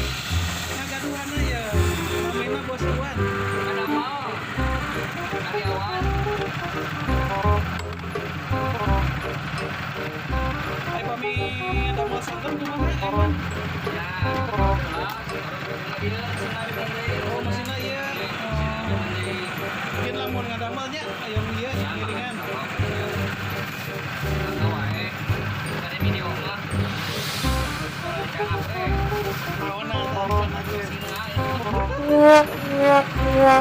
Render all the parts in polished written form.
Ngagaduhanna ya namina Bos Iwan. Ada mau karyawan. Ai pami damel santen kumaha emang? Ya, Oh, mesinna ieu. Oh. Mungkin lamun ngadamelnya aya nu ieu ngiringan. Tadi video mah. Jangan apa? Naonna tarikan ge. Singa.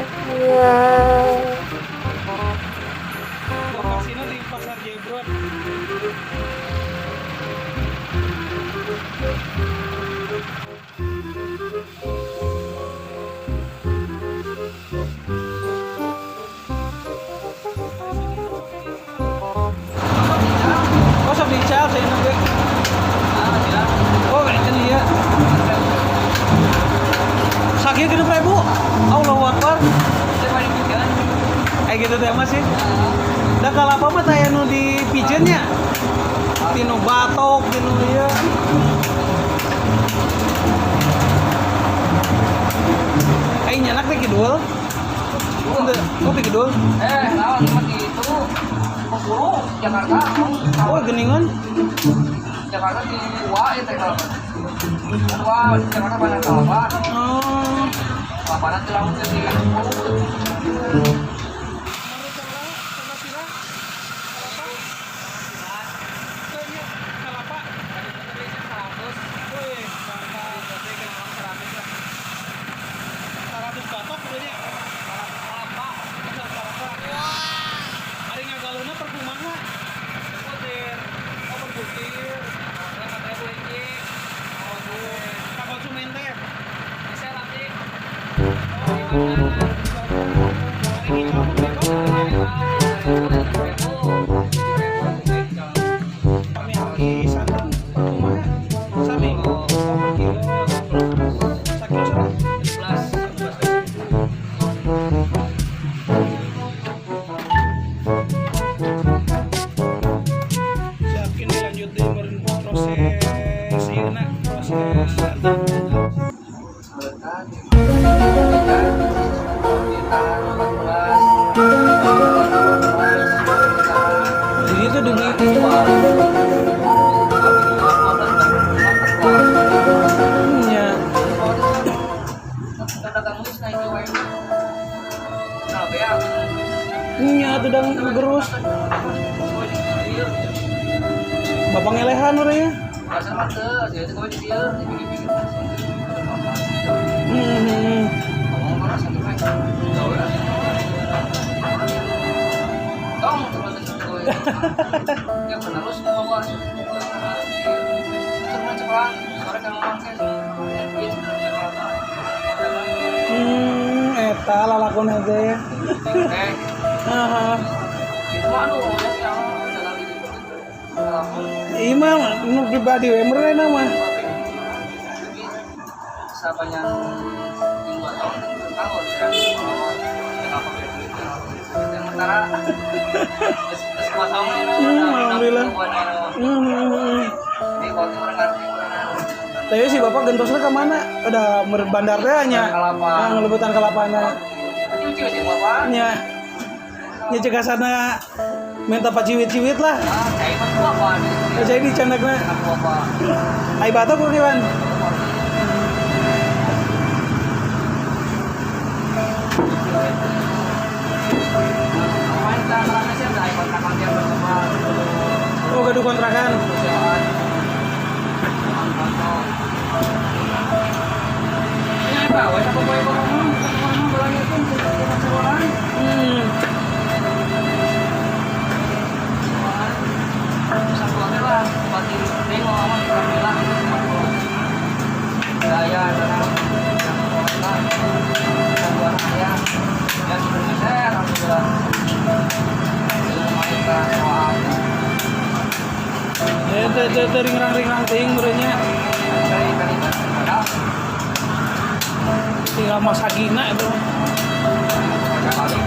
Lokasinya di Pasar Jebrot. Oh, sok dical saya ge. Oh, kan iya. Sakieu 6.000. Allahu Akbar. Eh, gitu teh mah sih. Da kalapa mah taya nu dipijeun nya. Tinu batok, tinu ieu. Eh, nyanak teh kidul. Henteu, oh kidul. Eh, lawan mah itu Bengkulu, Jakarta. Oh, geningan. Jakarta di Wa ya teh kalau. Wah, Jakarta banyak kalapa. Oh. Kalapa nanti laut di Bengkulu. Kalapa. Wih, mantap. 100 batok udah. Kelapa. Ari ngagaleuhna per kumaha? Butir. Oh, per butir. 5.000 hiji. Oh, ka konsumen teh. Bisa nanti. Ari ngical mah beko. Pami hargi santan per kumaha? Sami. Oh, per kilo. Sakilo sabaraha? Siapin dilanjut deui meureun proses ieu na, proses santan. Jadi itu demi nya. Nya tuh dang gerus. Bapak ngelehan urang ya. Ya penerus bawa sore kan ngomong saya. Eta lalakon teh. Eh, Heeh. itu aduh ya dagang gitu. Ieu mah nu pribadi we meureun mah. Jadi sepanjang 2 tahun 3 tahun ya ya apa sementara terus kosong. Alhamdulillah. Jadi waktu orang ngerti. Tapi si bapak gentosna ke mana? Udah bandar teh nya. Kelapa. Ah, ngelebutan kelapana. Cuci sih bapak. Nya. Nya cek kasarna minta paciwit-ciwit lah. Ah, saya mah apa? Saya di candakna. Aku apa? Ai batok ku Iwan. Main kan sih ada kontrakan dia berapa? Oh, gaduh kontrakan. Persewaan. Ini apa? Wah, apa boy ngomong? Ngomong bilangnya itu persewaan. Persewaan. Satu hotel lah, tempat di nengok aman alhamdulillah itu tempat gaya dan yang buat ayah ya sebelumnya saya alhamdulillah. Teu teu ringrang-ringrang teuing meureun nya. Dari dari modal. Tinggal masagina itu. Kali.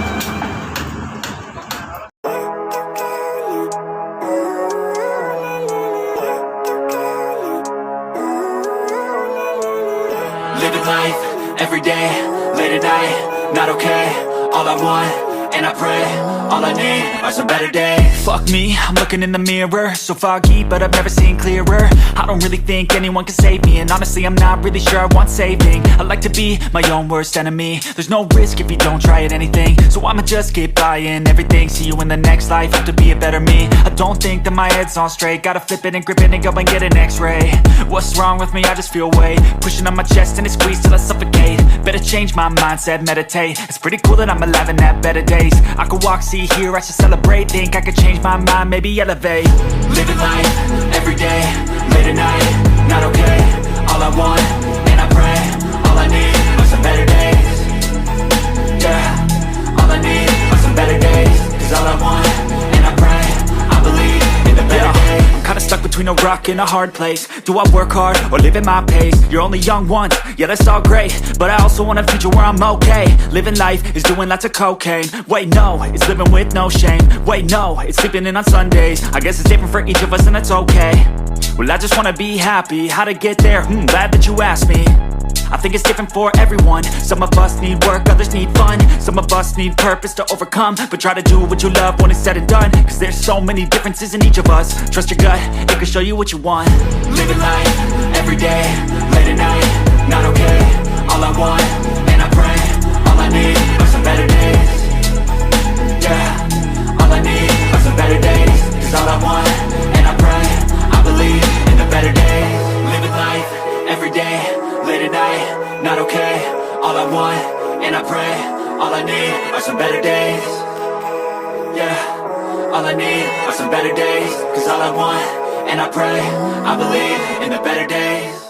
Living life every day, late at night, not okay. All I want, and I pray, all I need are some better days. Fuck me, I'm looking in the mirror, so foggy, but I've never seen clearer. I don't really think anyone can save me, and honestly, I'm not really sure I want saving. I like to be my own worst enemy. There's no risk if you don't try at anything, so I'ma just keep buying everything. See you in the next life, have to be a better me. I don't think that my head's on straight. Gotta flip it and grip it and go and get an X-ray. What's wrong with me? I just feel weight pushing on my chest and it squeezed till I suffocate. Better change my mindset, meditate. It's pretty cool that I'm alive and have better days. I could walk, see, hear, I should celebrate. Think I could change my mind, maybe elevate. Living life every day, late at night, not okay. All I want, and I pray, all I need are some better days. Yeah, all I need are some better days. 'Cause all I want, and I pray, I believe in the better days. I'm kinda stuck between a rock and a hard place. Do I work hard or live at my pace? You're only young once, yeah, that's all great. But I also want a future where I'm okay. Living life is doing lots of cocaine. Wait, no, it's living with no shame. Wait, no, it's sleeping in on Sundays. I guess it's different for each of us, and that's okay. Well, I just wanna be happy. How to get there? Glad that you asked me. I think it's different for everyone. Some of us need work, others need fun. Some of us need purpose to overcome. But try to do what you love when it's said and done. 'Cause there's so many differences in each of us. Trust your gut, it can show you what you want. Living life, every day, late at night, not okay. All I want, and I pray, all I need are some better days. Yeah, all I need are some better days. 'Cause all I want, and I pray, I believe in the better days. Living life, every day, late at night, not okay. All I want, and I pray, all I need are some better days. Yeah, all I need are some better days. 'Cause all I want, and I pray, I believe in the better days.